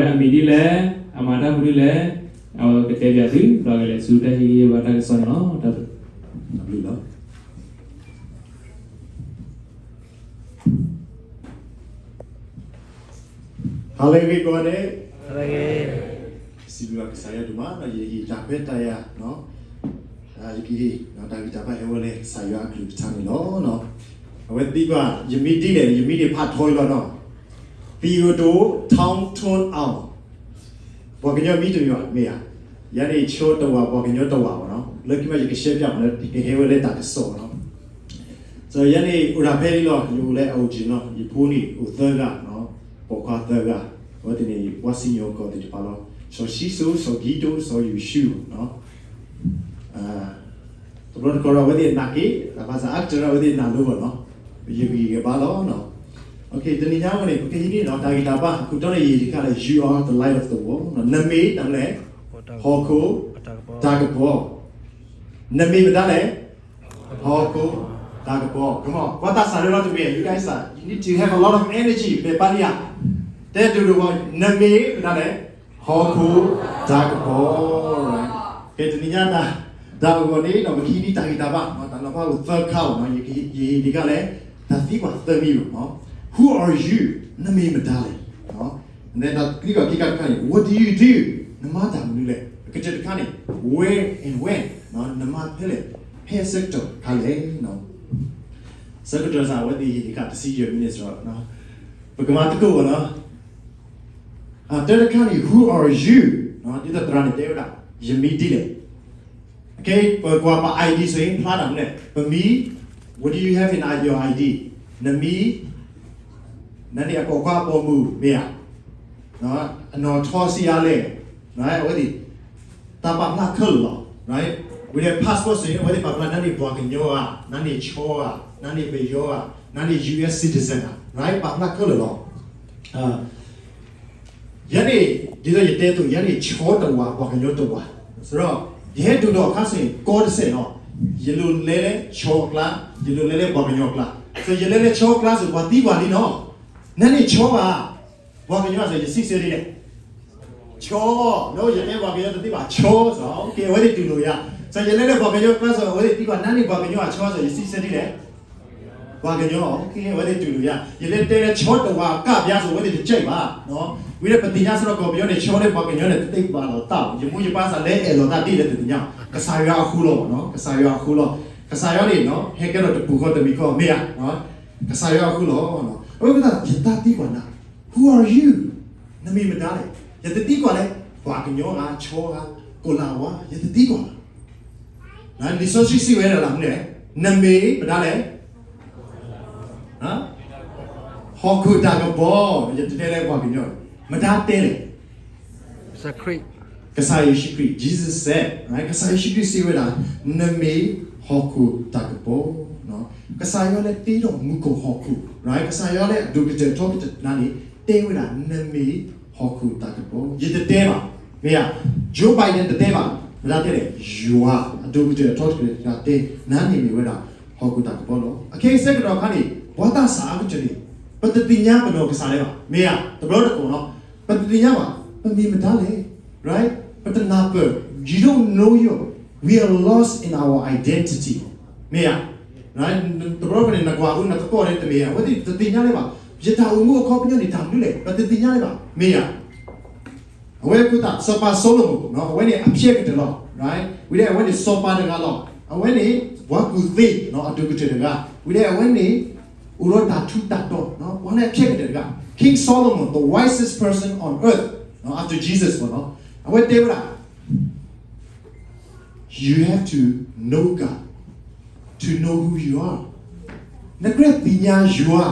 အမံၤဒ်လဲၣ်, အမၤတၢ်မနုၤလဲၣ်, အဝဲကတဲဘၣ်သု, ဒီးကလဲၤဆူတၢ်ဟ့ၣ်ဂံၢ်ဟ့ၣ်ဘါတၢ်ကစီၣ်န့ၣ်လီၤ. တၢ်ဘျုးလီၤ. Hallelujah, ကိးဂၤဒဲး. စံးဘျုးဘၣ်ကစၢ်ယွၤဒိၣ်မး, ယဟ့ၣ်တၢ်ခွဲးတၢ်ယာ်, ယကဟ့ၣ်တၢ်ဂံၢ်တၢ်ဘါဟဲဝဲလၢကစၢ်ယွၤအကလုၢ်ကထါန့ၣ်လီၤ. အဝဲသံကွၢ် ယမံၤဒ်လဲၣ်, ယမံၤန့ၣ်ဖးထီအံၤလီၤနီၤ. Theodore Thornton Allen, ပှၤကညီမံၤတမံၤဘၣ်, မ့ၢ်ဧါ. ယၤန့ၣ် ချီတဝး ပှၤကညီတဝးဘၣ်နီၤ. လၢခံမး ယကရှဲပၠးမးလၢ ကဟဲဝဲလၢတၢ်ကစီၣ်နီၤ. ယၤန့ၣ်အိၣ်ဒၣ်ဖဲအံၤလီၤ, ယအိၣ်လၢ Elgin နီၤ. ယဖိန့ၣ်အိၣ်သၢဂၤ, ပိာ်ခွါသၢဂၤ, အဝဲသ့ၣ်န့ၣ် ပှၤစံၣ်ညီၣ်ကွီၢ်သ့ၣ်တဖၣ်လီၤ. စီၤၡံစိ, စီၤကံတိ, စီၤယိၤၡူ. တဘျီတခီၣ်ဒီး အဝဲသ့ၣ်နာ်က့ၤ, ဘၣ်ဆၣ်အါကတၢၢ်ဒီး အဝဲသ့ၣ်နာ်လိၤဘၣ်နီၤ. ယဂံၢ်ယဘါလီၤ. တနံၤညါအံၤန့ၣ် ပကဟံးန့ၢ်ဒီးတၢ်ဂံၢ်တၢ်ဘါ အခိၣ်တီန့ၣ် ယဟ့ၣ်တခါလၢ You are the light of the world. နမ့ၢ်တၢ်မနုၤလဲၣ်, ဟီၣ်ခိၣ်တၢ်ကပီၤ. နမ့ၢ်မတၤလဲၣ်, ဟီၣ်ခိၣ်တၢ်ကပီၤ. Come on, ပှၤသးစၢ်လၢလီၤတမ့ၢ်, you guys are, you need to have a lot of energy, ဖဲပာ်လံဧါ. တဲဒိၣ်ဒိၣ်ဘၣ်, နမ့ၢ်မတၤလဲၣ်, ဟီၣ်ခိၣ်တၢ်ကပီၤ. ကဲ တနံၤညါတၢ်, တၢ်အဂီၢ်န့ၣ်ဒီး ပကဟံးန့ၢ်တၢ်ဂံၢ်တၢ်ဘါ, တၢ်နီၤဖးအိၣ်သၢခါဘၣ်နီၤ. ယဟ့ၣ်တခါလၢ တၢ်သံကွၢ်သၢမံၤဘၣ်. Who are you? နမ့ၢ်မတၤလဲၣ်. နတၢ်သံကွၢ်ခံခါတခါန့ၣ် What do you do? နမၤတၢ်မနုၤလဲၣ်. ကတၢၢ်တခါန့ၣ် Where and when? နမၤဖဲလဲၣ်, ဖဲဆၢကတီၢ်ခါလဲၣ်. ဆၢကတီၢ်စ့ၢ် အဝဲသ့ၣ်ဟ့ၣ်တခါ တဆံယဲၢ်မံးနံးစ့ၢ်, ပကမၤသကိးဘၣ်နီၤ. တၢ်တခါန့ၣ် Who are you? ဒ်သိးသရၣ်န့ၣ်တဲဝဲဒၣ် ယမံၤဒ်လဲၣ်. ကဲ ပကွၢ်ပ ID ဆိုရင် ဖျါတၢ်မနုၤလဲၣ်, ပမံၤ, what do you have in your ID? နမံၤ, နန့ၣ်အပိာ်ခွါအပိာ်မုၣ် မ့ၢ်ဧါ, အနီၢ်ထီစံးအါလဲၣ်, အဝဲသ့ၣ် တၢ်ပာ်ဖျါခဲလၢာ်လီၤ. ဝံၤဒီး passport ဆိုရင် အဝဲသ့ၣ်ပာ်ဖျါ နန့ၣ်ပှၤကညီဧါ, နန့ၣ်ဆီဧါ, နန့ၣ်ပယီၤဧါ, နန့ၣ် US citizen ဧါ, ပာ်ဖျါခဲလၢာ်လီၤ. ယၤန့ၣ် ဒ်သိးယတဲအသိး ယၤန့ၣ် ဆီတဝး ပှၤကညီတဝး, ဆိုတော့ ယဟဲဒိၣ်ဒီးအခါဆိုရင် ကီတစဲးနီၤ, ယလိၣ်လဲလၢဆီအကျါ, ယလိၣ်လဲလၢပှၤကညီအကျါ, ဆို ယလဲလၢဆီအကျါဆို ပှၤသံကွၢ်လံနီၤ, နန့ၣ်ဆီဧါ, ပှၤကညီဧါ, ဆို ယစံးဆၢဒ်လဲၣ်, ဆီ, ယတဲပှၤကညီတသ့ဘၣ်, ဆီ, ဆို အဝဲသ့ၣ်တူၢ်လိာ်ယၤ, ဆို ယလဲလၢပှၤကညီအကျါဆို အဝဲသ့ၣ်သံကွၢ် နန့ၣ်ပှၤကညီဧါ, ဆီ, ဆို ယစံးဆၢဒ်လဲၣ် ပှၤကညီ, အဝဲသ့ၣ်တူၢ်လိာ်ယၤ, ယလဲၤတဲလၢဆီတဝးကးပျါဆို အဝဲသ့ၣ်တကဲဘၣ်, ဝံၤဒီးပသ့ၣ်ညါစ့ၢ်ကီး ကီၢ်ပယီၤန့ၣ် ဆီလၢပှၤကညီန့ၣ် တသ့ပာ်လီၤသးဘၣ်, ယမူယပၢ်စ့ၢ်လဲၤအဲၣ်လီၤသးဒ်လဲၣ်တသ့ၣ်ညါ, ကစၢ်ယွၤအဃိလီၤ, ကစၢ်ယွၤအဃိလီၤ, ကစၢ်ယွၤန့ၣ် ဟဲကဲထီၣ်တပူၤဃီတမံၤဃီ မ့ၢ်ဧါ, ကစၢ်ယွၤအဃိလီၤ. အဝဲသတး ယတၢ်သံကွၢ်နၤ, Who are you? နမ့ၢ်မတၤလဲၣ်, ယတသံကွၢ်လဲၣ်, ပှၤကညီဧါ, ဆီဧါ, ကိၤလၤဝါ, ယတသံကွၢ်ဘၣ် လံာ်စီဆှံစံးဝဲဒၣ်မနုၤလဲၣ်, နမ့ၢ်မတၤလဲၣ်, ဟီၣ်ခိၣ်တၢ်ကပီၤ, ယတတဲလၢပှၤကညီ, မတၤတဲလဲၣ်, ကစၢ်ယ့ၣ်ၡူးခရံာ်, Jesus said, ကစၢ်ယ့ၣ်ၡူးခရံာ်စံးဝဲဒၣ်, နမ့ၢ်ဟီၣ်ခိၣ်တၢ်ကပီၤ, ကစၢ်ယွၤလၢတ့ဒီးမူခိၣ်ဟီၣ်ခိၣ်, ကစၢ်ယွၤလၢအဒိၣ်ကတၢၢ်ထီကတၢၢ်နၤန့ၣ် တဲဝဲဒၣ် နမ့ၢ်ဟီၣ်ခိၣ်တၢ်ကပီၤ, ယတတဲဘၣ်, မ့ၢ်ဧါ, Joe Biden တတဲဘၣ်, မတၤတဲလဲၣ်, ယွၤအဒိၣ်ကတၢၢ်ထီကတၢၢ်တဲ နၤန့ၣ်မ့ၢ်ဝဲဒၣ် ဟီၣ်ခိၣ်တၢ်ကပီၤလီၤ. အခဲအံၤဆၢကတီၢ်ခါန့ၣ် ပှၤသးစၢ်အါကတၢၢ်န့ၣ် ပတသ့ၣ်ညါပနီၢ်ကစၢ်လၢၤဘၣ်, မ့ၢ်ဧါ, တဘျီတကိးနီၤ, ပတသ့ၣ်ညါဘၣ်, ပမ့ၢ်မတၤလဲၣ်, right? ပတနၢ်ပၢၢ်, you don't know your, we are lost in our identity, မ့ၢ်ဧါ, right? တဘျီတခီၣ်န့ၣ် နကွၢ်အူနသကိးန့ၣ်တမ့ၢ်ဧါ, အဝဲသ့ၣ်တသ့ၣ်ညါလၢၤဘၣ်, ယတၢ်အိၣ်မူအခီပညီန့ၣ် တၢ်မနုၤလဲၣ်, ပတသ့ၣ်ညါလၢၤဘၣ်, မ့ၢ်ဧါ. အဝဲအဃိသတး စီၤပၤစီၤလိမိၣ် အဝဲန့ၣ်အဖျဲၣ်ကတၢၢ်လီၤ, right? ဝံၤဒီးအဝဲန့ၣ်စီၤပၤတဂၤလီၤ, အဝဲန့ၣ် ပှၤကူၣ်သ့ အဒိၣ်ကတၢၢ်တဂၤ, ဝံၤဒီးအဝဲန့ၣ် အိၣ်ဒီးတၢ်ထူးတၢ်တီၤ, ပှၤလၢအဖျဲၣ်ကတၢၢ်တဂၤ, King Solomon, the wisest person on earth, after Jesus အဝဲတဲဝဲဒၣ် You have to know God to know who you are. နကြၢးသ့ၣ်ညါယွၤ,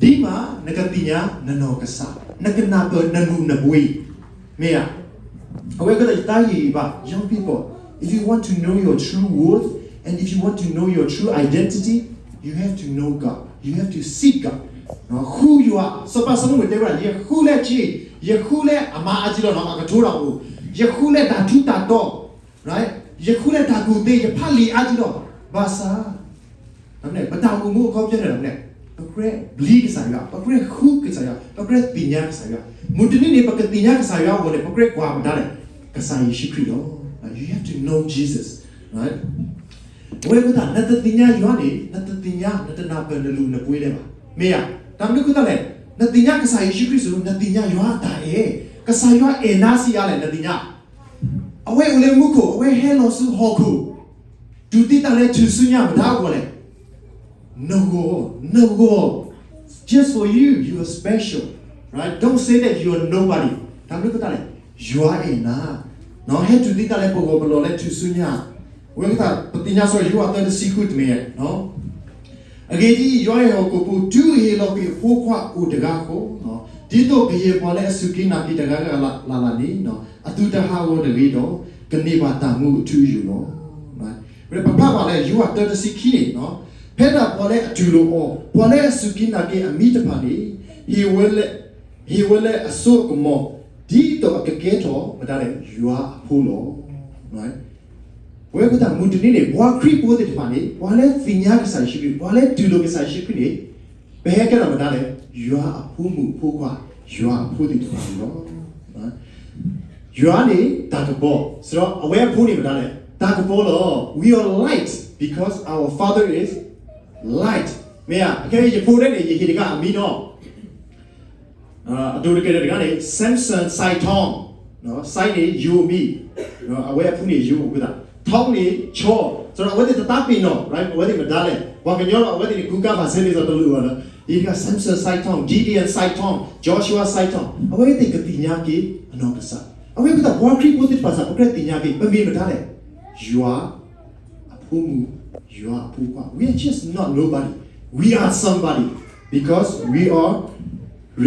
ဒ်မး နကသ့ၣ်ညါနနီၢ်ကစၢ်, နကနၢ်ပၢၢ်နမုၢ်နဘှံး, မ့ၢ်ဧါ. အဝဲကဲဒီးယတၢ်ဂ့ၢ်ဘၣ် young people, if you want to know your true worth and if you want to know your true identity, you have to know God, you have to seek God, who you are. စီၤပၤစီၤလိမိၣ်တဲဝဲဒၣ် ယဃုလၢက့, ယဃုလၢအမါအါကံလီၤ, အကထိတၢ်အိၣ်, ယဃုလၢတၢ်ထူးတၢ်တီၤ, ယဃုလၢတၢ်ကူၣ်သ့, ယဖးလံာ်အါကံလီၤ, ဘၣ်ဆၣ် ပတၢ်အိၣ်မူအခီပညီန့ၣ် ပကြၢးဘျုးကစၢ်ယွၤ, ပကြၢးဃုကစၢ်ယွၤ, ပကြၢးသ့ၣ်ညါကစၢ်ယွၤ. မုၢ်တနံၤန့ၣ် ပကသ့ၣ်ညါကစၢ်ယွၤအဂီၢ်န့ၣ် ပကြၢးကွၢ်မတၤလဲၣ်, ကစၢ်ယ့ၣ်ၡူးခရံာ်လီၤ. You have to know Jesus. အဝဲအဃိသတး နတသ့ၣ်ညါယွၤန့ၣ် နတသ့ၣ်ညါ နတနၢ်ပၢၢ်နလုၢ်နပှ့ၤလၢၤဘၣ်. မ့ၢ်ဧါ. တၢ်မနုၤအဃိသတးလဲၣ်, နသ့ၣ်ညါကစၢ်ယ့ၣ်ၡူးခရံာ်အသိး နသ့ၣ်ညါယွၤအတၢ်အဲၣ်, ကစၢ်ယွၤအဲၣ်နၤဆံးအါလဲၣ် နသ့ၣ်ညါ. အဝဲအိၣ်လၢမူခိၣ်, အဝဲဟဲလီၤဆူဟီၣ်ခိၣ်, တူၢ်သံတၢ်လၢထူၣ်စုညါ မတၤအဂီၢ်လဲၣ်. နဂီၢ်, နဂီၢ်, just for you, you are special, right? Don't say that you are nobody. တၢ်မနုၤအဃိသတးလဲၣ်, ယွၤအဲၣ်နၤ, ဟဲတူၢ်သံတၢ်လၢပဂီၢ်ပလီၢ်လၢထူၣ်စုညါ. အဝဲအဃိသတး ပသ့ၣ်ညါစီၤယိၤဟၣ်သၢတဆံဃု တမ့ၢ်ဧါ. အဂ့ၢ်ဒ်အံၤ, ယွၤအဲၣ်ဟီၣ်ခိၣ်ဖိ တုၤအဟ့ၣ်လီၤကွံာ်အဖိခွါအိၣ်တဂၤအဃိ, ဒ်သိးကယဲၢ်ပှၤလၢအစူၢ်က့ၤနာ်က့ၤတဂၤဂၤလၢ်လၢ်န့ၣ် အသူတဟးဂီၤတဂ့ၤဒီး ကန့ၢ်ဘၣ်တၢ်မူအထူအယိာ်လီၤ. ပဖးဘၣ်လၢယိၤဟၣ်သၢတဆံခံန့ၣ်, ဖဲဒၣ်ပှၤလၢအတူၢ်လိာ်အီၤ, ပှၤလၢအစူၢ်က့ၤနာ်က့ၤအမံၤတဖၣ်န့ၣ်, ဟ့ၣ်ဝဲလၢ, ဟ့ၣ်ဝဲလၢအစိအကမီၤ, ဒ်သိးအကကဲထီၣ်မတၤလဲၣ်, ယွၤအဖိလီၤ. ပဝဲအဃိသတး မုၢ်တနံၤန့ၣ် ပှၤခရံာ်ဖိသ့ၣ်တဖၣ်န့ၣ် ပှၤလၢသ့ၣ်ညါကစၢ်ယ့ၣ်ၡူးခရံာ်, ပှၤလၢတူၢ်လိာ်ကစၢ်ယ့ၣ်ၡူးခရံာ်န့ၣ်, ပဟဲကဲထီၣ်မတၤလဲၣ်, ယွၤအဖိမုၣ်ဖိခွါ, ယွၤအဖိသ့ၣ်တဖၣ်န့ၣ်လီၤ. ယွၤန့ၣ်တၢ်ကပီၤ, စဒီးအဝဲအဖိန့ၣ်မတၤလဲၣ်, တၢ်ကပီၤလီၤ. We are light because our Father is light. မ့ၢ်ဧါ. အခဲအံၤယဖိဒဲန့ၣ် ယဟ့ၣ်တဂၤအမံၤနီၤ. အဒိၣ်တကဲၢ်တဂၤန့ၣ် Samson စဲးထွမ်, စဲးန့ၣ်ယိၤအမံၤ, အဝဲအဖိန့ၣ်ယိၤအဃိသတး, ထွမ်န့ၣ်ဆီ, စဒီးအဝဲသ့ၣ်တသးပ့ၤနီၣ်, အဝဲသ့ၣ်မတၤလဲၣ်, ပှၤကညီလီၤ အဝဲသ့ၣ်န့ၣ် ကူကါဘၣ်စဲန့ၣ်ဒီးတလိၣ်ဘၣ်လီၤ. ယဟ့ၣ်တဂၤ Samson စဲးထွမ်, Gideon စဲးထွမ်, Joshua စဲးထွမ်, အဝဲသ့ၣ်ကသ့ၣ်ညါက့ၤအနီၢ်ကစၢ်. အဝဲအဃိသတး ပှၤခရံာ်ဖိသ့ၣ်တဖၣ်စ့ၢ် ပကြၢးသ့ၣ်ညါက့ၤ ပမ့ၢ်မတၤလဲၣ်, ယွၤအဖိမုၣ်, ယွၤအဖိခွါ. We are just not nobody. We are somebody because we are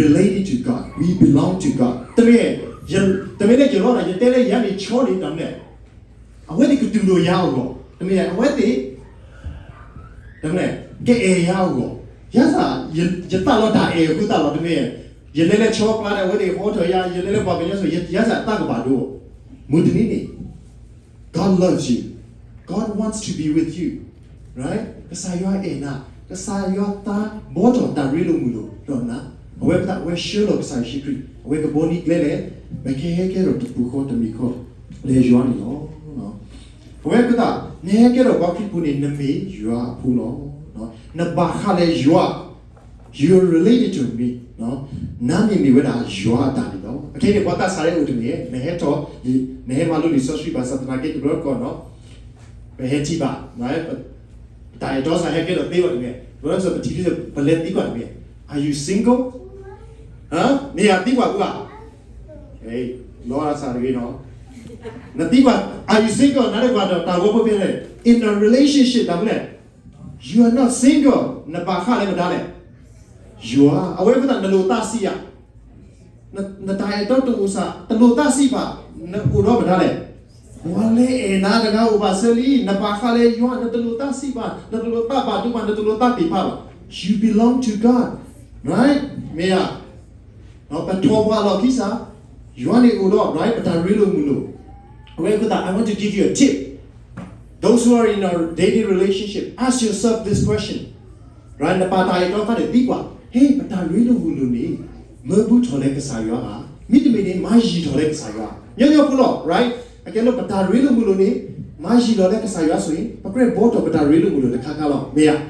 related to God. We belong to God. တမ့ၢ်, တမ့ၢ်လၢယလီၤဒၣ် ယတဲလၢယၤန့ၣ် ဆီန့ၣ် တမ့ၢ်, အဝဲသ့ၣ်ကတူၢ်လိာ်ယၤအဂီၢ်, တမ့ၢ်, အဝဲသ့ၣ် တမ့ၢ်, ကအဲၣ်ယၤအဂီၢ်, ယၤစ့ၢ် ယသးလီၤတၢ်အဲၣ်အဃိသတးလီၤ. တမ့ၢ်, ယလဲၤလၢဆီပျါဒီး အဝဲသ့ၣ်ဟီထီၣ်ယၤ, ယလဲၤလၢပှၤကညီဆိ, ယၤစ့ၢ်အသးကဘၣ်ဒိ, မုၢ်တနံၤန့ၣ် God loves you. God wants to be with you. Right? ကစၢ်ယွၤအဲၣ်နၤ, ကစၢ်ယွၤသးဘီထီၣ်တၢ်ရ့လိာ်မုာ်လိာ်ဒီးနၤ, အဝဲအဃိသတး အဝဲဆှၢလီၤကစၢ်ယ့ၣ်ၡူးခရံာ်, အဝဲကဘီနံၤကျဲလဲၣ်, မ့ၢ်ကဟဲကဲထီၣ်တပူၤဃီတမံၤဃီလၢယွၤန့ၣ်လီၤ. အဝဲအဃိသတး နဟဲကဲထီၣ်ပှၤခရံာ်ဖိန့ၣ် နမ့ၢ်ယွၤအဖိလီၤ. နဘၣ်ဃးလၢယွၤ, you are related to me. နၤန့ၣ်မ့ၢ်ဝဲဒၣ်ယွၤအတၢ်န့ၣ်လီၤ. အခဲအံၤန့ၣ် ပှၤသးစၢ်လၢအိၣ်တမ့ၢ်, နဟဲထီၣ်, နဟဲမၤလိလံာ်စီဆှံဘၣ်ဆၣ်သနာ်က့ တဘျီတခီၣ်နီၤ, ပဟဲထံၣ်ဘၣ်, ပတၢ်အဲၣ်တီစ့ၢ်ဟဲကဲထီၣ်သ့ဘၣ်တမ့ၢ်, တဘျီတခီၣ်ပထံၣ်လံ ပလဲၤသံကွၢ်တမ့ၢ်, Are you single? မ့ၢ်ယၤသံကွၢ်ပှၤ, လီၤသးစၢ်တဂ့ၤနီၤ, နသံကွၢ်, Are you single? နဒကွၢ်ဒီးတၢ်ဂီၤဖိဖဲလဲၣ်, in a relationship တၢ်မနုၤလဲၣ်, you are not single, နဘၣ်ဃးလၢမတၤလဲၣ်, ယွၤ, အဝဲအဃိသတး နလိၣ်သးဆံးယၤ, နတၢ်အဲၣ်တီတအိၣ်စ့ၢ်, တလိၣ်သးဆံးဘၣ်, နအိၣ်ဒီးမတၤလဲၣ်, ပှၤလၢအဲၣ်နၤတဂၤအိၣ်ဘၣ်ဆၢလံ, နဘၣ်ဃးလၢယွၤ, နတလိၣ်သးဆံးဘၣ်, နတလိၣ်သးဘၣ်ဒိဘၣ်, နတလိၣ်သးသ့ၣ်ဖးဘၣ်, you belong to God, right? မ့ၢ်ဧါ. ပထီၣ်ပှၤလီၢ်ခံစ့ၢ်, ယွၤန့ၣ်အိၣ်ဒီး right ပတၢ်ရ့လိာ်မုာ်လိာ်. အဝဲအဃိသတး I want to give you a tip. Those who are in a dating relationship, ask yourself this question. Right? နပာ်တၢ်အဲၣ်တီအခါန့ၣ် သံကွၢ်, ဟ့ၣ် ပတၢ်ရ့လိာ်မုာ်လိာ်န့ၣ် မၢဘူၣ်ထီၣ်လၢကစၢ်ယွၤဧါ, မ့တမ့ၢ်န့ၣ် မၤယံာ်ထီၣ်လၢကစၢ်ယွၤ, ညီညီဖိလီၤ, right? အကဲလၢပတၢ်ရ့လိာ်မုာ်လိာ်န့ၣ် မၤယံာ်လီၤလၢကစၢ်ယွၤဆိၣ်အံၤ ပကြၢးဘီထီၣ်ပတၢ်ရ့လိာ်မုာ်လိာ်တခါခါလီၤ, မ့ၢ်ဧါ.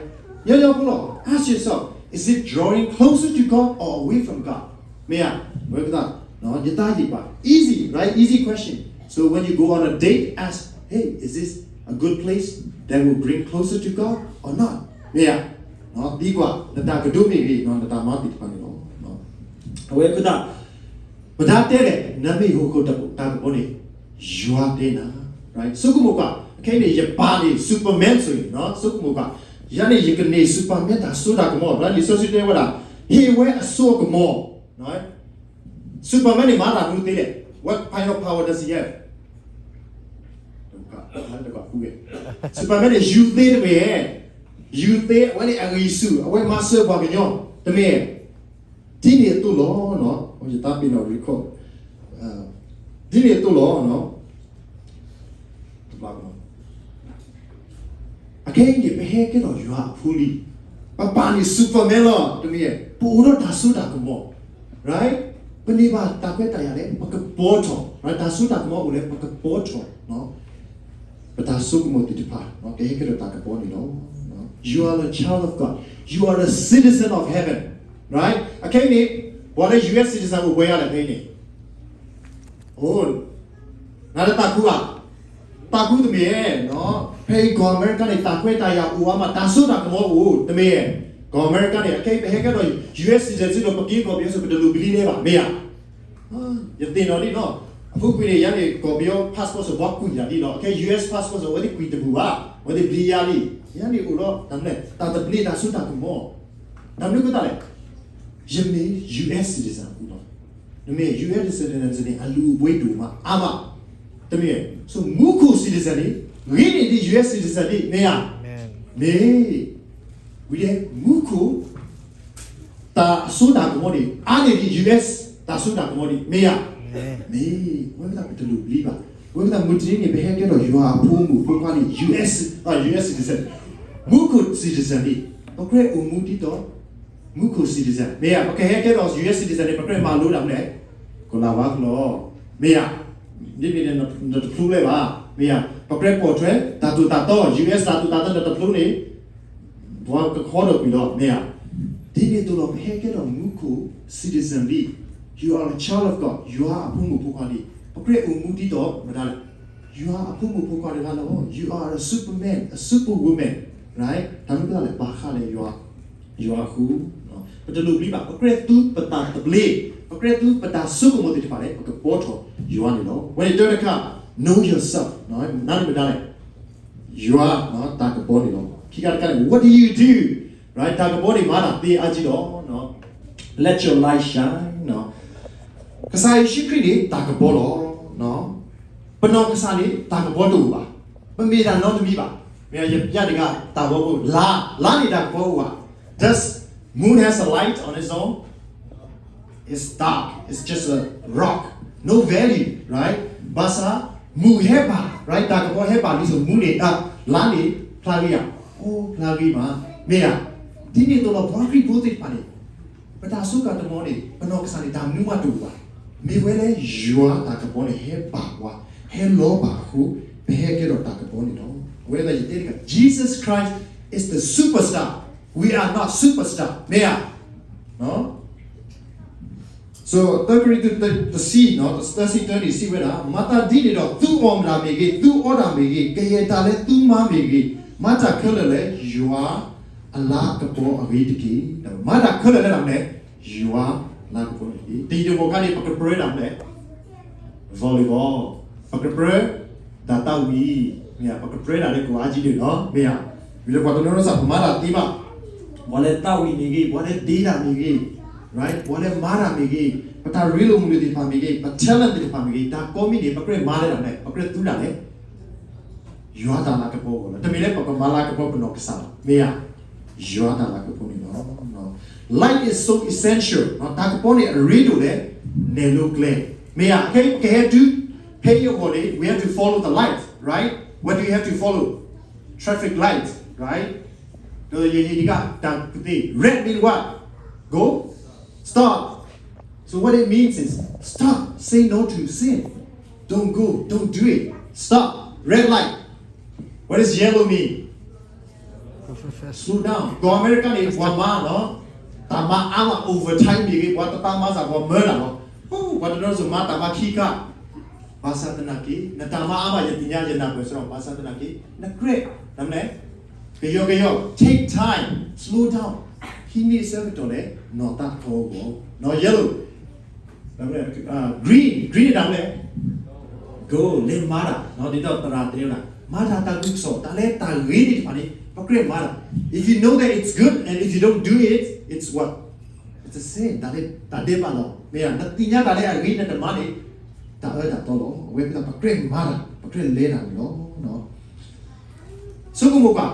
ညီညီဖိလီၤ, ask yourself, is it drawing closer to God or away from God? မ့ၢ်ဧါ, ဝဲကသး, ယတၢ်ယံာ်ဘၣ်, easy, right? Easy question. So when you go on a date, ask, hey, is this a good place that will bring closer to God or not? မ့ၢ်ဧါ, သံကွၢ်, နတၢ်ကဒိမ့ၢ်ဂ့ၤ, နတၢ်မၤသ့ၣ်တဖၣ်န့ၣ်လီၤ. အဝဲကသး, ပတၢ်တဲလဲၣ်, နမ့ၢ်ဟီၣ်ခိၣ်တၢ်ကပီၤန့ၣ်, ယွၤတဲနၤ, right? ဆိကမိၣ်ကွၢ်, အခဲအံၤန့ၣ် ယပာ်န့ၣ် Superman ဆိၣ်အံၤ, ဆိကမိၣ်ကွၢ်, ယၤန့ၣ် ယကန့ၢ် Superman တၢ်စိတၢ်ကမီၤ, right? လံာ်စီဆှံတဲဝဲဒၣ်, ဟ့ၣ်ဝဲအစိအကမီၤ, right? Superman န့ၣ် မၤတၢ်မနုၤသ့လဲၣ်, what kind of power does he have? Superman န့ၣ် ယူၤသ့တမ့ၢ်, ယူၤသ့ အဝဲန့ၣ်အဂံၢ်ဆူၣ်, အဝဲမၤစၢၤပှၤကညီ, တမ့ၢ် ဒ်န့ၣ်အသိးလီၤ, ယသးပ့ၤနီၣ် record, ဒ်န့ၣ်အသိးလီၤ. အခဲအံၤန့ၣ် ပဟဲကဲထီၣ်ယွၤအဖိလံ, ပပၢ်န့ၣ် Superman လီၤ တမ့ၢ်, ပအိၣ်ဒီးတၢ်စိတၢ်ကမီၤ, right? ပန့ၢ်ဘၣ်တၢ်ခွဲးတၢ်ယာ်လၢပကပီၤထီၣ်, right? တၢ်စိတၢ်ကမီၤအိၣ်လၢပကပီၤထီၣ် ပတၢ်ဆိကမိၣ်သ့ၣ်တဖၣ် ကဟဲကဲထီၣ်တၢ်ကပီၤန့ၣ်လီၤ. You are a child of God. You are a citizen of heaven. Right? အခဲအံၤန့ၣ် ပှၤလၢ U S citizen အိၣ်ပှဲၤဂၤလဲၣ် ခဲအံၤန့ၣ်. အိၣ်, နလၢတၢ်ခူဧါ, တၢ်ခူတမ့ၢ်, ဖဲအံၤကီၢ်အမဲရကၤန့ၣ် တၢ်ခွဲးတၢ်ယာ်အိၣ်အါမး တၢ်စိတၢ်ကမီၤအိၣ် တမ့ၢ်, ကီၢ်အမဲရကၤန့ၣ် အခဲအံၤပဟဲကဲထီၣ် U S citizen စ့ၢ်ကီး ပက့ၤကီၢ်ပယီၤစ့ၢ် ပတလိၣ်ပလံၤလဲၤဘၣ် မ့ၢ်ဧါ. ယသ့ၣ်နီၣ်ဒ်နီၤ, အပူၤကွံာ်န့ၣ် ယၤန့ၣ် ကီၢ်ပယီၤ passport စ့ၢ်ဘၣ်ကွံာ်ယၤဒ်လီၤ. အခဲ U S passport စ့ၢ် အဝဲသ့ၣ်ကွံာ်တဘူၣ်ဘၣ်, အဝဲသ့ၣ်ပျံၤယၤလံ. ယၤန့ၣ်အိၣ်ဒီးတၢ်မနုၤလဲၣ်, တၢ်သဘျ့တၢ်စိတၢ်ကမီၤ. တၢ်မနုၤအဃိသတးလဲၣ်, ယမ့ၢ် U S citizen အဃိလီၤ. နမ့ၢ် U S citizen န့ၣ် အလုၢ်အပှ့ၤဒိၣ်မးအါမး, တမ့ၢ်, ဆိ မူခိၣ် citizen န့ၣ် ဂ့ၤန့ၢ်ဒံး U S citizen ဒံး မ့ၢ်ဧါ. မ့ၢ်, ဝံၤဒီး မူခိၣ် တၢ်စိတၢ်ကမီၤန့ၣ် အါန့ၢ်ဒံး U S တၢ်စိတၢ်ကမီၤန့ၣ် မ့ၢ်ဧါ. မ့ၢ်, အဝဲမ့ၢ်တၢ်ပတလိၣ်ပလံၤဘၣ်. အဝဲမ့ၢ်တၢ်မုၢ်တနံၤန့ၣ် ပဟဲကဲထီၣ်ယွၤအဖိမုၣ်ဖိခွါန့ၣ် U S, U S citizen, မူခိၣ် citizen န့ၣ် ပကြၢးအိၣ်မူဒ်သိး မူခိၣ် citizen မ့ၢ်ဧါ. ပကဟဲကဲထီၣ် U S citizen န့ၣ် ပကြၢးမၤလိတၢ်မနုၤလဲၣ်, ကလၤဝါကျိာ်, မ့ၢ်ဧါ. ဒ်န့ၣ် နတဖျိလဲၣ်ဘၣ်, မ့ၢ်ဧါ. ပကြၢးပိာ်ထွဲ တၢ်သိၣ်တၢ်သီ U S တၢ်သိၣ်တၢ်သီ နတဖျိန့ၣ် ပှၤကခီဒီးကွံာ်လီၤ မ့ၢ်ဧါ. ဒ်န့ၣ်အသိးလီၤ ပဟဲကဲထီၣ်မူခိၣ် citizen လံ, you are a child of God, ယွၤအဖိမုၣ်ဖိခွါလံ. ပကြၢးအိၣ်မူဒ်သိးမတၤလဲၣ်, ယွၤအဖိမုၣ်ဖိခွါတဂၤလီၤ. You are a superman, a superwoman, right? တၢ်မနုၤလဲၣ်, ဘၣ်ဃးလၢယွၤ, ယွၤအဃိ, ပတလိၣ်ပလံၤဘၣ်. ပကြၢးသူပတၢ်သဘျ့, ပကြၢးသူပတၢ်ဆိကမိၣ်သ့ၣ်တဖၣ်န့ၣ် ပကပီၤထီၣ်ယွၤန့ၣ်လီၤ. ဝဲန့ၣ်တၢ်တခါ, know yourself, နမ့ၢ်မတၤလဲၣ် ယွၤတၢ်ကပီၤန့ၣ်လီၤ. ခံခါတခါန့ၣ် what do you do, right? တၢ်ကပီၤန့ၣ် မၤတၢ်သ့အါကံလီၤ. Let your light shine. ကစၢ်ယ့ၣ်ၡူးခရံာ်န့ၣ် တၢ်ကပီၤလီၤ. ပနီၢ်ကစၢ်န့ၣ် တၢ်ကပီၤတအိၣ်ဘၣ်. ပမ့ၢ်တၢ်နီတမံၤဘၣ်. မ့ၢ်ယပျၢ်တဂၤတၢ်ဂီၤဖိ လါ, လါန့ၣ်တၢ်ကပီၤအိၣ်ဘၣ်. Does moon has a light on its own? It's dark. It's just a rock. No value, right? ဘၣ်ဆၣ် မုၢ်ဟဲဘၣ်, right? တၢ်ကပီၤဟဲဘၣ်လံဆိ မုၢ်န့ၣ်, လါန့ၣ် ဖျါဂ့ၤဧါ. အိၣ်ဖျါဂ့ၤမး, မ့ၢ်ဧါ. ဒ်န့ၣ်အသိးလီၤ ပှၤခရံာ်ဖိသ့ၣ်တဖၣ်န့ၣ် ပတၢ်စိကမီၤန့ၣ် ပနီၢ်ကစၢ်န့ၣ် တၢ်မနုၤမးတအိၣ်ဘၣ်. မ့ၢ်ဝဲလၢယွၤတၢ်ကပီၤန့ၣ် ဟဲဘၣ်ပှၤ, ဟဲလီၤဘၣ်အဃိ ပဟဲကဲထီၣ်တၢ်ကပီၤန့ၣ်လီၤ. အဝဲဒၣ်ယတဲတခါ, Jesus Christ is the superstar. We are not superstar. မ့ၢ်ဧါ. So သၢကရံၣ်သူး တဆံ, သၢဆံတၢန့ၣ် စံးဝဲဒၣ်, မၤသးဒ်န့ၣ်ဒီး သုအီၣ်မတၤမ့ၢ်ဂ့ၤ, သုအီတၢ်မ့ၢ်ဂ့ၤ, ကယဲၢ်တၢ်လၢသုမၤမ့ၢ်ဂ့ၤ, မၤတၢ်ခဲလၢာ်လၢ ယွၤအလၤကပီၤအဂ့ၢ်တက့ၢ်. မၤတၢ်ခဲလၢာ်လၢတၢ်မနုၤလဲၣ်, ယွၤလၤကပီၤန့ၣ်တက့ၢ်. တယံာ်တမီၢ်ခါန့ၣ် ပကပြၢတၢ်မနုၤလဲၣ်, volleyball, ပကပြၢ တၢ်သးဝံၣ်, မ့ၢ်ဧါ, ပကပြၢတၢ်လၢကိးအါကံဒၣ်လီၤ, မ့ၢ်ဧါ. ဝံၤလၢပှၤတနီၤနီၤစ့ၢ် ပမၤတၢ်သ့ဘၣ်, ပှၤလၢသးဝံၣ်မ့ၢ်ဂ့ၤ, ပှၤလၢဒ့တၢ်မ့ၢ်ဂ့ၤ, right, ပှၤလၢမၤတၢ်မ့ၢ်ဂ့ၤ, ပတၢ်ရ့လိာ်မုာ်လိာ်သ့ၣ်တဖၣ်မ့ၢ်ဂ့ၤ, ပ talent သ့ၣ်တဖၣ်မ့ၢ်ဂ့ၤ, တၢ်ကိးမံၤန့ၣ် ပကြၢးမၤလၢတၢ်မနုၤလဲၣ်, ပကြၢးသူတၢ်လဲၣ် ယွၤတၢ်လၤကပီၤအဂီၢ်လီၤ. တမ့ၢ်လၢပကမၤလၤကပီၤပနီၢ်ကစၢ်ဘၣ်, မ့ၢ်ဧါ. ယွၤတၢ်လၤကပီၤန့ၣ်လီၤ. Light is so essential. တၢ်ကပီၤန့ၣ် အရ့ဒိၣ်လၢ နဲၣ်လိကျဲ, မ့ၢ်ဧါ. အခဲအံၤ ပကဟဲတုၤ ဖဲအံၤအဂီၢ်န့ၣ် we have to follow the light, right? What do you have to follow? Traffic light, right? ဒီးယဟ့ၣ်တခါ တၢ်ကသ့ၣ် red mean what? Go, stop. So what it means is stop, say no to sin. Don't go, don't do it. Stop. Red light. What does yellow mean? Slow down. ကီၢ်အမဲရကၤန့ၣ် ပှၤမၤလီၤ, တၢ်မၤအါမး overtime မ့ၢ်ဂ့ၤ, ပှၤတပာ်မၤစ့ၢ် ပှၤမၤတၢ်လီၤ. ပှၤတနီၤစ့ၢ်မၤတၢ်မၤခံခါ, ဘၣ်ဆၣ်သနာ်က့ နတၢ်မၤအါမး ယသ့ၣ်ညါ ယနၢ်ပၢၢ်စ့ၢ်ကီး, ဘၣ်ဆၣ်သနာ်က့ နကြၢး နမ့ၢ် ကယီကယီ take time, slow down, ဟံးန့ၢ်အဆၢကတီၢ်လၢ နီၢ်သးကပီၤအဂီၢ်, နီၢ် yellow, green, green န့ၣ်တၢ်မနုၤလဲၣ်, go, လဲၤမၤတၢ်, ဒ်သိးသရၣ်တဲဝဲဒၣ် မၤတၢ်တၢ်ဂုၤကစီၣ်, တၢ်လၢတၢ်ဂ့ၤသ့ၣ်တဖၣ်န့ၣ် ပကြၢးမၤတၢ်. If you know that it's good and if you don't do it, it's what? It's a sin. တၢ်လၢတၢ်ဒဲးဘးလီၤ. မ့ၢ်ဧါ, နသ့ၣ်ညါတၢ်လၢအဂ့ၤ နတမၤန့ၣ် တၢ်အၢတၢ်သီလီၤ. အဝဲမ့ၢ်ဒၣ်ပကြၢးမၤတၢ်, ပကြၢးလဲၤတၢ်န့ၣ်လီၤ. ဆိကမိၣ်ကွၢ်,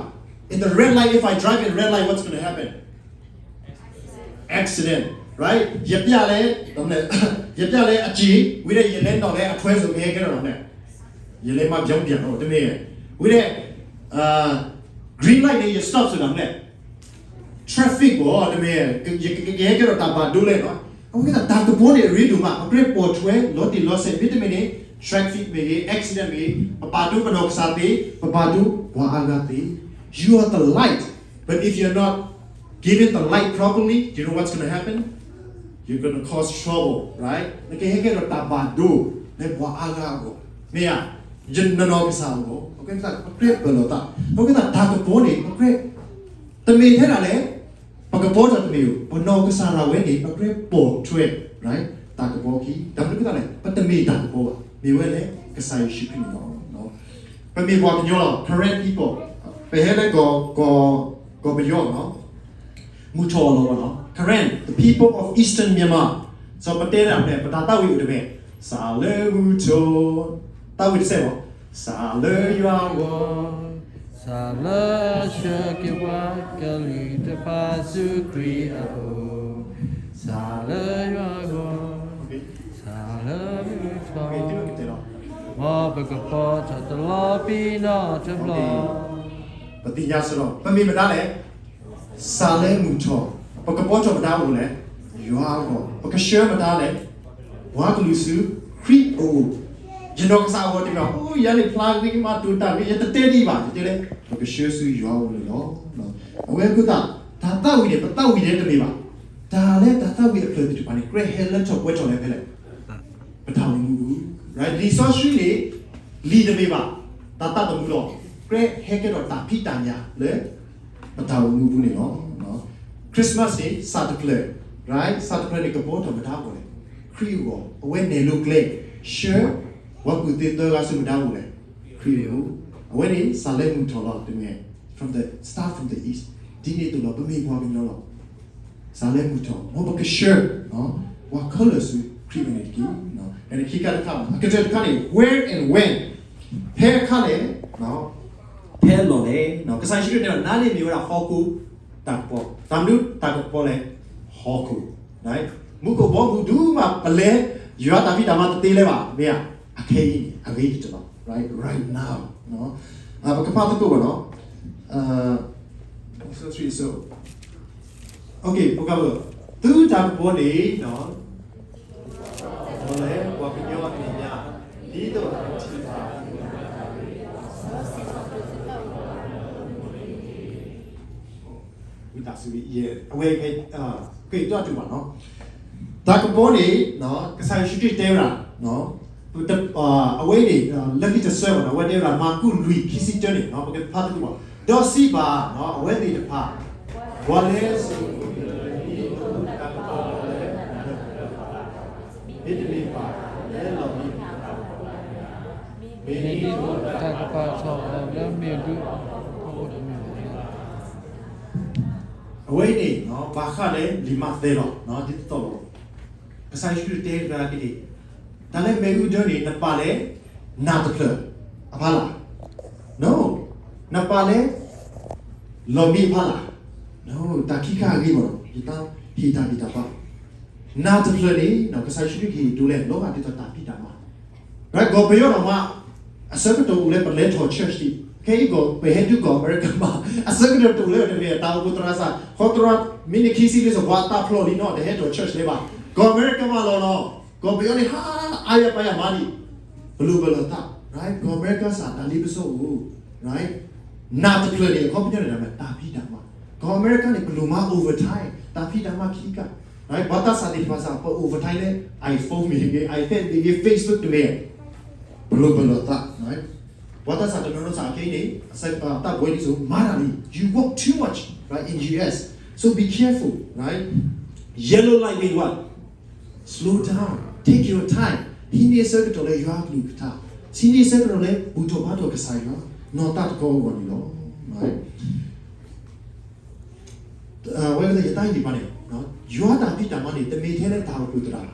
in the red light, if I drive in red light, what's going to happen? Accident, right? ယပျၢ်လၢ, ယပျၢ်လၢအစ့ၤ, ဝံၤဒီးယလဲၤနီၣ်လၢအထွဲစိၤ ကဟဲကဲထီၣ်တၢ်မနုၤလဲၣ်, ယလဲၤမၤပျီပျီ တမ့ၢ်, ဝံၤဒီး green light န့ၣ် ယ stop စိၤတၢ်မနုၤလဲၣ်, traffic light, right? traffic ဘၣ်, တမ့ၢ် ယကဟဲကဲထီၣ်တၢ်ဘၣ်ဒိလဲၣ်နီၤ. အဝဲဒၣ်တၢ်ကပီၤန့ၣ်အရ့ဒိၣ်မး, ပကြၢးပိာ်ထွဲလီၤတံၢ်လီၤဆဲး မ့တမ့ၢ်န့ၣ် traffic မ့ၢ်ဂ့ၤ, accident မ့ၢ်ဂ့ၤ, ပဘၣ်ဒိပနီၢ်ကစၢ်သ့, ပဘၣ်ဒိပှၤအါဂၤသ့. You are the light, but if you're not given the light properly, you know what's gonna happen? You're gonna cause trouble, right? နကဟဲကဲထီၣ်တၢ်ဘၣ်ဒိလၢပှၤအါဂၤအဂီၢ်, မ့ၢ်ဧါ, ယနီၢ်ကစၢ်အဂီၢ်, အဃိသတး ပကြၢးပၢၢ်လီၤသး, အဃိသတးတၢ်ကပီၤန့ၣ် ပကြၢး တမ့ၢ်ထဲဒၣ်လဲၣ်, ပကပီၤထီၣ်တမ့ၢ်ဧိၤ, ပနီၢ်ကစၢ်ဒၣ်ဝဲန့ၣ် ပကြၢးပိာ်ထွဲ right? တၢ်ကပီၤခံ, တၢ်မနုၤအဃိသတးလဲၣ်, ပတမ့ၢ်တၢ်ကပီၤဘၣ်, မ့ၢ်ဝဲလၢကစၢ်ယ့ၣ်ၡူးခရံာ်န့ၣ်လီၤ. ပမ့ၢ်ပှၤကညီလီၤ, Karen people, ပဟဲလၢကီၢ်, ကီၢ်ပယီၤလီၤ, မုၢ်ထီၣ်လီၤနီၤ, Karen, the people of Eastern Myanmar, စီၤပတဲဒၣ်ဖဲ ပတၢ်သးဝံၣ်အိၣ်တမ့ၢ်, စးလၢမုၢ်ထီၣ်, သးဝံၣ်တစဲးဘၣ်, စးလၢယွၤဂီၢ် စးလၢဆှၢက့ၤပှၤ ကလုာ်တဖၣ်ဆူခရံာ်အအိၣ်, စးလၢယွၤဂီၢ်, စးလၢမုၢ်ထီၣ်, မ်ပကပီၤထီၣ်တလီၤပံာ်နီၣ်တဘျီ. ပသ့ၣ်ညါစ့ၢ်ကီး, ပမ့ၢ်မတၤလဲၣ်, စးလၢမုၢ်ထီၣ်, ပကပီၤထီၣ်မတၤအအိၣ်လဲၣ်, ယွၤအဂီၢ်, ပကဆှၢမတၤလဲၣ်, ပှၤကလုာ်ဆူခရံာ်အအိၣ်, ယနီၢ်ကစၢ်အဂီၢ်တမ့ၢ်ဘၣ်, အိ ယၤန့ၣ်ဖျါဂ့ၤမး တိာ်တၢ်ဂ့ၤ ယတတဲဒ်အံၤဘၣ်, ယတဲလဲၣ်, ပကဆှၢဆူယွၤအအိၣ်န့ၣ်လီၤ. အဝဲအဃိသတး တၢ်သးဝံၣ်န့ၣ် ပသးဝံၣ်ထဲတမ့ၢ်ဘၣ်, တၢ်လၢတၢ်သးဝံၣ်အဖျၢၣ်သ့ၣ်တဖၣ်န့ၣ် ကြၢးဟဲလၢထီၣ်ပှဲၤထီၣ်လဲၣ်ဖဲလဲၣ်, ပတၢ်အိၣ်မူပူၤ, right? လံာ်စီဆှံန့ၣ် လံာ်တမ့ၢ်ဘၣ်, တၢ်သးသမူလီၤ, ကြၢးဟဲကဲထီၣ်တၢ်ဖံးတၢ်ညၣ်လၢ ပတၢ်အိၣ်မူပူၤန့ၣ်လီၤ. Christmas န့ၣ် စးတဖျၢၣ်, right? စးတဖျၢၣ်န့ၣ် ကပီၤထီၣ်မတၤအဂီၢ်လဲၣ်, ခရံာ်အဂီၢ်, အဝဲနဲၣ်လိကျဲ, ဆှၢ ပှၤကူၣ်သ့သၢဂၤဆူမတၤအအိၣ်လဲၣ်, ခရံာ်အအိၣ်, အဝဲန့ၣ် စးလၢမုၢ်ထီၣ်လီၤ, တမ့ၢ် from the, start from the east, ဒ်န့ၣ်အသိးလီၤ, ပမ့ၢ်ပှၤကညီလီၤ. စးလၢမုၢ်ထီၣ်, မ်ပကဆှၢ ပှၤခဲလၢာ်ဆူခရံာ်အအိၣ်န့ၣ်တက့ၢ်. အန့ၣ်ခံခါတခါ, အကတၢၢ်တခါန့ၣ် where and when, ဖဲအခါလဲၣ်, ဖဲအလီၢ်လဲၣ်. ကစၢ်ယ့ၣ်ၡူးခရံာ်တဲဝဲဒၣ် နၤန့ၣ်မ့ၢ်ဝဲဒၣ်ဟီၣ်ခိၣ်တၢ်ကပီၤ, တၢ်မနုၤတၢ်ကပီၤလဲၣ်, ဟီၣ်ခိၣ်, right? မူခိၣ်ဘီမုၢ်ဒိၣ်မး ပလဲၤ, ယွၤတၢ်ဖံးတၢ်မၤတသ့လၢၤဘၣ်, မ့ၢ်ဧါ, အခဲအံၤန့ၣ် အဂ့ၤကတၢၢ်လီၤ, right, right now. ပကဖးသကိးဘၣ်နီၤ, သုတၢ်ကပီၤန့ၣ်, ဒီးလဲၤပှၤကညီအမဲာ်ညါ, ဒ်သိး ဝံသးစူၤ, အဝဲ က့ၤတွၢ်တူၢ်ဘၣ်နီၤ, တၢ်ကပီၤန့ၣ် ကစၢ်ယ့ၣ်ၡူးခရံာ်တဲဝဲဒၣ်, အဝဲန့ၣ် လၢခံတဆၢဘၣ်နီၤ, အဝဲတဲဝဲဒၣ် မၢ်ကူး လွံၢ် ခံဆံတၢန့ၣ် ပကဖးသကိးဘၣ်, ဒီးစံးဘၣ် အဝဲသ့ၣ်တဖၣ်, ပှၤလၢအစိာ်မူလၢတၢ်ကပီၤလၢ မ့တမ့ၢ်ဘၣ် လၢလီၢ်မံ မ့ၢ်တၢ်ကပာ်ထီၣ်အီၤလၢမ့ၣ်အူဒၢအအိၣ်တမ့ၢ်ဘၣ်. အဝဲအံၤန့ၣ် ဘၣ်ဃးလၢလံာ်မးသဲလီၤ, ဒ်သိးလီၤ. ကစၢ်ယ့ၣ်ၡူးတဲတဂၤက့ၤ, တၢ်လၢမ့ၣ်အူဒၢန့ၣ် နပာ်လၢ နၢ်တဖျၢၣ်အဖီလာ်, နပာ်လၢ လီၢ်မံအဖီလာ်, တၢ်ခံခါအဂ့ၢ်ဘၣ်ဒီး ယတၢ်ဟ့ၣ်တၢ်ဂံၢ်တၢ်ဘါ နၢ်တဖျၢၣ်န့ၣ် ကစၢ်ယ့ၣ်ၡူးခရံာ်ကဟ့ၣ်ဒိလၢ လီၤဂာ်ဒ်သိးတၢ်ဖံးတၢ်မၤ, ကီၢ်ပယီၤဒီးမး အဆၢကတီၢ်အိၣ်လၢပလဲၤထီၣ် church ဒံး, ခဲအံၤကီၢ် ပဟဲတုၤကီၢ်အမဲရကၤမး အဆၢကတီၢ်တအိၣ်လၢတမ့ၢ် တၢ်အိၣ်ဖှိၣ်သရၣ်စၢ် ဃီသရၣ် မ့ၢ်နံၣ်ခံဆံလံစ့ၢ် ပှၤသးဖျိးလံနီၤ တဟဲထီၣ် church လၢၤဘၣ်. ကီၢ်အမဲရကၤမးလီၤနီၤ, ကီၢ်ပယီၤန့ၣ် ဟါ အါယၤပါယၤမးဒံး, ပလိၣ်ပလီၢ်သး, ကီၢ်အမဲရကၤစ့ၢ် တၢ်လ့ပစီအိၣ် နၢ်တဖျၢၣ်န့ၣ် အခီပညီန့ၣ် တၢ်ဖံးတၢ်မၤ, ကီၢ်အမဲရကၤန့ၣ် ပလိၣ်မၤ overtime တၢ်ဖံးတၢ်မၤခံခါ, ပှၤသးစၢ်သ့ၣ်တဖၣ်စ့ၢ် ပ overtime လၢ iPhone မ့ၢ်ဂ့ၤ iPad မ့ၢ်ဂ့ၤ Facebook တမ့ၢ် ပလိၣ်ပလီၢ်သး, ပှၤသးစၢ်တနီၤနီၤစ့ၢ်ကီးခဲအံၤန့ၣ် အသးပှဲၤဒ်သိး မၤတၢ်လံ, you work too much, right, in U S, so be careful, right, yellow light mean what? Slow down, take your time, ဟံးန့ၢ်အဆၢကတီၢ်လၢယွၤအကလုၢ်ကထါ, ဟံးန့ၢ်အဆၢကတီၢ်လၢဘူၣ်ထီၣ်ဘါထီၣ်ကစၢ်ယွၤ နီၢ်သးတခီအဂီၢ်န့ၣ်လီၤ. အဝဲကသ့ၣ်ယတၢ်ဟ့ၣ်ဂံၢ်ဘါန့ၣ်, ယွၤတၢ်ဖံးတၢ်မၤန့ၣ် တမ့ၢ်ထဲလၢတၢ်အိၣ်ဖှိၣ်သရၣ်,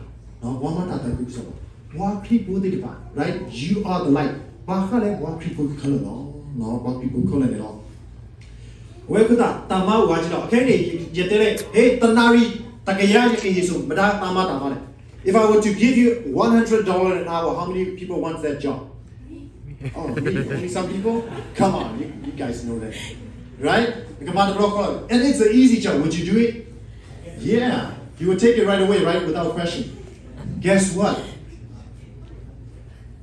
ပှၤမၤတၢ်သးခုကစီၣ်ဘၣ်, ပှၤခရံာ်ဖိသ့ၣ်တဖၣ်, right, you are the light, ဘၣ်ဃးလၢပှၤခရံာ်ဖိခဲလၢာ်လီၤ, ပှၤခရံာ်ဖိခဲလၢာ်န့ၣ်လီၤ. အဝဲအဃိသတး တၢ်မၤအိၣ်ဂၤက့ၤလီၤ. ခဲအံၤန့ၣ် ယတဲလၢ ဟဲ တနၣ်ရံၣ်တကယၤ ယကဟ့ၣ်ဆိမတၤတၢ်မၤတၢ်မၤလဲၣ်. If I were to give you one hundred dollars an hour, how many people want that job? Oh, really? Only some people? Come on, you, you guys know that. right? နကမၤတဘျီဃီ, and it's an easy job. Would you do it? Yeah, you will take it right away, right? Without question. Guess what?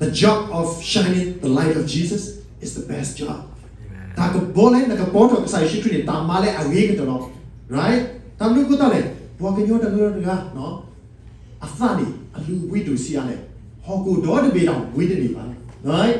The job of shining the light of Jesus is the best job. တၢ်ကဘီလၢနကဘီထီၣ်ကစၢ်ယ့ၣ်ၡူးခရံာ်န့ၣ် တၢ်မၤလၢအဂ့ၤကတၢၢ်လီၤ. Right? တၢ်မနုၤအဃိသတးလဲၣ်, ပှၤကညီတဂၤတဂၤ အသးန့ၣ် အလုၢ်အပှ့ၤဒိၣ်ဆံးအါလဲၣ်, ဟီၣ်ခိၣ်ဒီတဘ့ၣ်ဒီးဝံၤတန့ၢ်ဘၣ်. Right?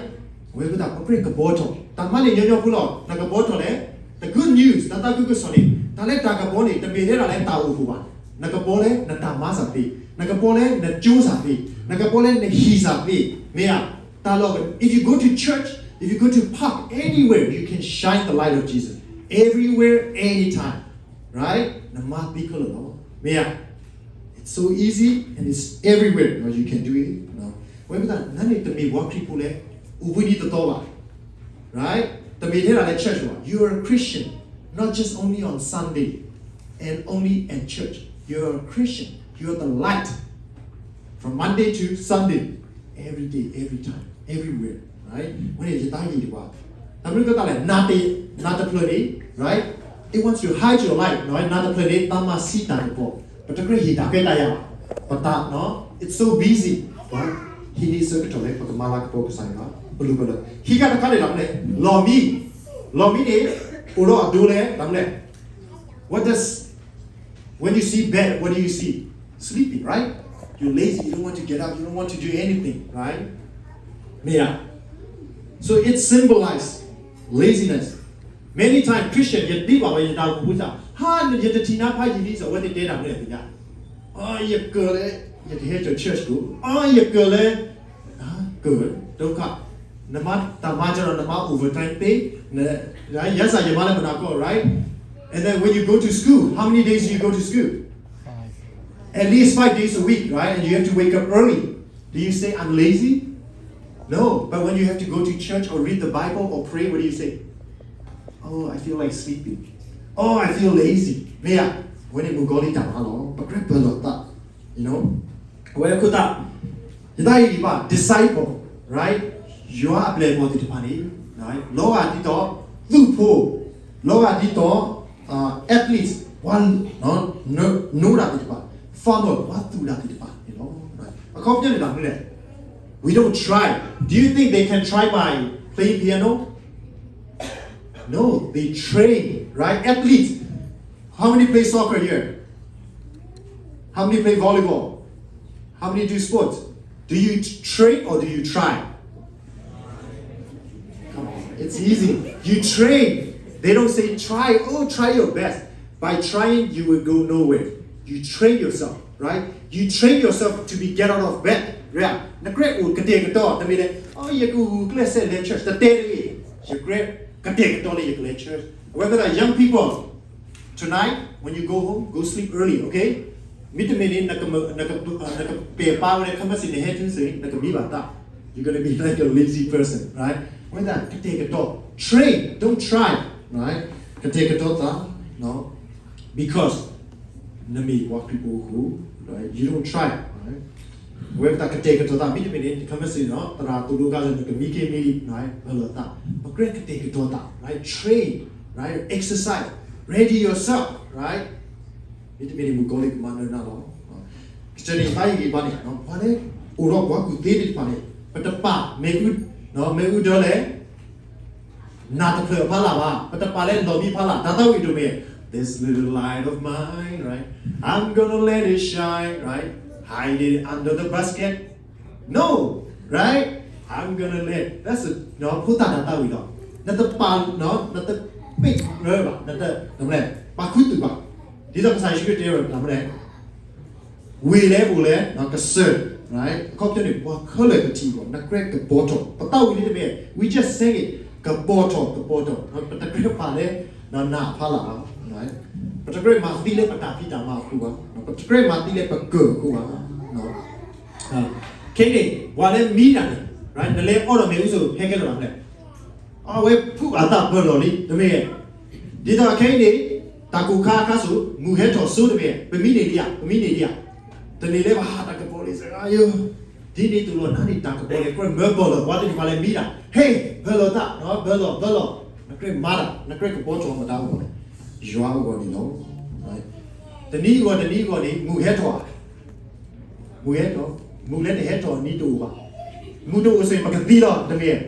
အဝဲအဃိသတး ပကြၢးကဘီထီၣ်, တၢ်မၤန့ၣ်ညီညီဖိလီၤ. နကဘီထီၣ်လဲၣ်, the good news, တၢ်သးခုကစီၣ်န့ၣ် တၢ်လၢတၢ်ကဘီန့ၣ် တမ့ၢ်ထဲဒၣ်လၢတၢ်အိၣ်ဖှိၣ်ဘၣ်. နကဘီလၢနတၢ်မၤစၢ်သ့, နကဘီလၢနကၠိစၢ်သ့, နကဘီလၢနဟံၣ်စၢ်သ့, မ့ၢ်ဧါ. တၢ်လီၢ်, if you go to church, if you go to park, anywhere, you can shine the light of Jesus. Everywhere, anytime. Right? နမၤသ့ခဲလၢာ်လီၤ. မ့ၢ်ဧါ. It's so easy and it's everywhere. You know, you can do it. အဝဲမ့ၢ်သး နန့ၣ်တမ့ၢ်ပှၤခရံာ်ဖိလၢ အိၣ်ဘှံးနံၤတသီဘၣ်. Right? တမ့ၢ်ထဲဒၣ်လၢ church ဘၣ်. You are a Christian, not just only on Sunday and only at church. You are a Christian. You are the light from Monday to Sunday, every day, every time, everywhere. Right? ဝဲန့ၣ်ယတၢ်ဂ့ၢ်တပှၤ, တၢ်မနုၤအဃိသတးလဲၣ်, နၤတဖျၢၣ်န့ၣ်, right? It wants to hide your light, right? နၤတဖျၢၣ်န့ၣ် တၢ်မၤဆံးတၢ်ကပီၤ, ပတကြၢးဟ့ၣ်တၢ်ခွဲးတၢ်ယာ်ဘၣ်. ပတၢ်, it's so busy. ဟံးန့ၢ်ဆၢကတီၢ်လၢပကမၤလၤကပီၤကစၢ်ယွၤ, ပလူၤပလၢာ်. ခံခါတခါန့ၣ်ဒီး လီၢ်မံ, လီၢ်မံန့ၣ် အိၣ်ဒီးအဒိလၢ တၢ်မနုၤလဲၣ်. What does, when you see bed, what do you see? Sleeping, right? You're lazy, you don't want to get up, you don't want to do anything, right? မ့ၢ်ဧါ. So it symbolizes laziness. Many times Christian ယဒ်ဘၣ်ဝဲယတၢ်အိၣ်ဖှိၣ်ဖိသၣ်, ဟါ, ယတထံၣ်နါဖးယံာ်လံ စ့ၢ် အဝဲသ့ၣ်တဲတၢ်မနုၤလဲၣ်သ့ၣ်ညါ, အ ယကၢၢ်လၢ ယကဟဲကၠီၤ church ကိး, အ ယကၢၢ်လၢ ကၢၢ်, ဒုက္ခ, နမၤတၢ်မၤကဒီး နမၤ overtime pay, ယဲစၢ်ယမါလၢမနၤကီၢ်, right? And then when you go to school, how many days do you go to school? At least five days a week, right? And you have to wake up early. Do you say, I'm lazy? No. But when you have to go to church or read the Bible or pray, what do you say? Oh, I feel like sleeping. Oh, I feel lazy. မ့ၢ်ဧါ. အဝဲန့ၣ်မုၣ်ကီၤလံၢ်တၢ်မၤလီၤ. ပကြၢးပၢၢ်လီၤသး, you know. အဝဲအဃိသတး ယတၢ်ဂ့ၢ်ဒံးဘၣ် disciple, right? ယွၤအပျဲၢ်အဘီၣ်သ့ၣ်တဖၣ်န့ၣ်, right? လီၤဂာ်ဒ်သိး သုးဖိ, လီၤဂာ်ဒ်သိး athlete, ပှၤ နိတၢ်သ့ၣ်တဖၣ်, farmer, ပှၤသူၣ်တၢ်သ့ၣ်တဖၣ်န့ၣ်လီၤ. အခီပညီန့ၣ်တၢ်မနုၤလဲၣ်. We don't try. Do you think they can try by playing piano? No, they train, right? Athletes. How many play soccer here? How many play volleyball? How many do sports? Do you t- train or do you try? Come on, it's easy. You train. They don't say try, oh, try your best. By trying, you will go nowhere. You train yourself, right? You train yourself to be get out of bed. Yeah. နကြၢးအိၣ်ကတဲာ်ကတီၤ, တမ့ၢ်လၢ အိ ယကဂုာ်ကျဲးစၢးလဲၤ church တတဲတဂ့ၤ. ယကြၢးကတဲာ်ကတီၤလၢယကလဲၤ church. အဝဲသတး young people, tonight, when you go home, go sleep early, okay? မ့တမ့ၢ်န့ၣ် နက, နက, နကပဲာ်ပာ်ဝဲဒၣ် ခမစံး နဟဲတုၤစ့ၢ် နကမံဘၣ်တၢ်, you're gonna be like a lazy person, right? အဝဲသတး ကတဲာ်ကတီၤ, train, don't try, right? ကတဲာ်ကတီၤသး, because နမ့ၢ်ပှၤခရံာ်ဖိအဃိ, right? You don't try, right? အဝဲသတး ကတဲာ်ကတီၤသး မ့တမ့ၢ်န့ၣ် ခမစံး သရၣ်သိၣ်လိကါစၢ် နကမံခ့မံလံ, right? ပလီၢ်သး, ပကြၢးကတဲာ်ကတီၤသး, right? Train, right? Exercise, ready yourself, right? မ့တမ့ၢ်န့ၣ် မုၣ်ကီၤလံၢ်ကမၤနၢၤနၤလီၤ. ကစၢ်န့ၣ် သးယံာ်ဂံၢ်ဘါန့ၣ်, ပှၤလၢအိၣ်ဒီးပှၤကူၣ်သ့သ့ၣ်တဖၣ်န့ၣ် ပတပာ်မ့ၣ်အူ, မ့ၣ်အူဒၢလၢ နၢ်တဖျၢၣ်အဖီလာ်ဘၣ်, ပတပာ်လၢလီၢ်မံဖီလာ်, တၢ်သးဝံၣ်ဒိၣ်မ့ၢ် This little light of mine, right? I'm gonna let it shine, right? Hide it under the basket. No, right? I'm gonna let, that's a, ဖိသၣ်တၢ်သးဝံၣ်လီၤ. နတပာ်, နတပာ်မ့ၣ်အူဘၣ်, နတ, နမလဲၣ်, ပာ်ခူသူၣ်ဘၣ်. ဒ်သိးကစၢ်ယ့ၣ်ၡူးခရံာ်တဲဝဲ နမလဲၣ် ဝ့ၢ်လၢပအိၣ်လဲၣ်, ကစၢၢ်, right? အခီပညီန့ၣ် ပှၤခဲလၢာ်ကထံၣ်အဂီၢ် နကြၢးကဘီထီၣ်, ပသးဝံၣ်လံတမ့ၢ်, we just sing it, ကဘီထီၣ်, ကဘီထီၣ်, ပတကြၢးပာ်လၢနၢ်ဖီလာ်ဘၣ်, right? ပတကြၢးမၤသံလၢပတၢ်ဖံးတၢ်မၤအဃိဘၣ်, ပတကြၢးမၤသံလၢပကၢၢ်အဃိဘၣ်. ခဲအံၤန့ၣ် ပှၤလၢမံတၢ်န့ၣ်, right? နလဲၤအီၣ်ဒီးမ့ၣ်အူစိၤ ဟဲကဲထီၣ်နၤဖဲလဲၣ်. အဝဲဖုးအသးပၢၢ်လီၤလံ တမ့ၢ်ဧါ. ဒ်သိးခဲအံၤန့ၣ် တၢ်ကိၢ်ခါအခါဆူၣ် မုၢ်ဟဲထီၣ်စိတမ့ၢ်ဧါ, ပမံန့ၢ်ဒံးဧါ, ပမံန့ၢ်ဒံးဧါ. တနံၤလၢဘၣ်ဟးတၢ်ကပီၤလံစ့ၢ်ကီး, ဒ်န့ၣ်အသိးလီၤ. နၤန့ၣ်တၢ်ကပီၤန့ၣ် ကြၢးမၢပၢၢ်လီၤ ပှၤသ့ၣ်တဖၣ်လၢမံတၢ်, ဟ့ၣ်, ပၢၢ်လီၤသး, ပၢၢ်လီၤ, ပၢၢ်လီၤ, န ကြၢးမၤတၢ်, နကြၢးကဘီထီၣ်မတၤအဂီၢ်လဲၣ်, ယွၤအဂီၢ်န့ၣ်လီၤ. တနံၤအဂီၢ်တနံၤအဂီၢ်န့ၣ် မုၢ်ဟဲထီၣ်ဧါ, မုၢ်ဟဲထီၣ်, မုၢ်လၢတဟဲထီၣ်နံၤတအိၣ်ဘၣ်. မုၢ်တအိၣ်စ့ၢ် ပကသံလီၤ, တမ့ၢ်,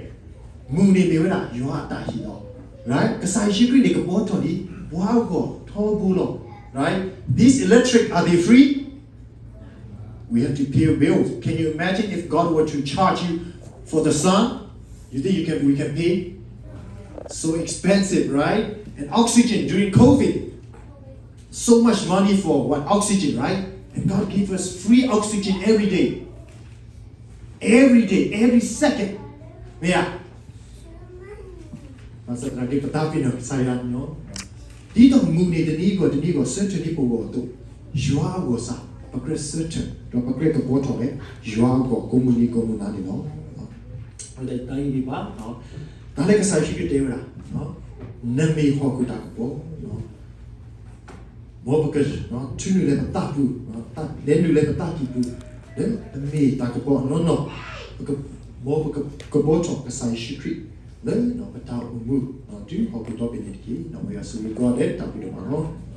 မုၢ်န့ၣ်မ့ၢ်ဝဲဒၣ် ယွၤအတၢ်ဟ့ၣ်လီၤ. ကစၢ်ယ့ၣ်ၡူးခရံာ်န့ၣ် ကဘီထီၣ်ဒ်ပှၤအဂီၢ်ထီဘိလီၤ. Right? These electric, are they free? We have to pay bills. Can you imagine if God were to charge you for the sun? You think you can, we can pay? So expensive, right? And oxygen during COVID. So much money for what? Oxygen, right? And God gave us free oxygen every day. Every day, every second. မ့ၢ်ဧါ. ဘၣ်ဆၣ်သနာ်က့ ပသးပ့ၤနီၣ်ကစၢ်ယွၤညီ, ဒ်သိးမုၢ်န့ၣ်တနံၤအဂီၢ်တနံၤအဂီၢ် ဆၢထၢၣ်န့ၢ်ပဂီၢ်အသိး, ယွၤအဂီၢ်စ့ၢ် ပကြၢးဆၢထၢၣ် ဒီးပကြၢးကဘီထီၣ်ဝဲ ယွၤအဂီၢ်ကိးမုၢ်နံၤကိးမုၢ်နၤန့ၣ်လီၤ. တၢ်ဂ့ၢ်န့ၣ်ဘၣ်, တၢ်လၢကစၢ်ယ့ၣ်ၡူးခရံာ်တဲဝဲဒၣ်, နမ့ၢ်ဟီၣ်ခိၣ်တၢ်ကပီၤ မ်ပကထုးနုာ်လၢပသးပူၤ, လဲၤနုာ်လၢပသးကံၢ်ပူၤ, လၢပမ့ၢ်တၢ်ကပီၤအနီၢ်နီၢ်, မ်ပကကဘီထီၣ်ကစၢ်ယ့ၣ်ၡူးခရံာ် လၢပတၢ်အိၣ်မူ တုၤဟီၣ်ခိၣ်ဒီဘ့ၣ်န့ၣ်တက့ၢ်. မ်ယွၤဆိၣ်ဂ့ၤကီးဒဲးတၢ်ဘျုးဒိၣ်မးလီၤ.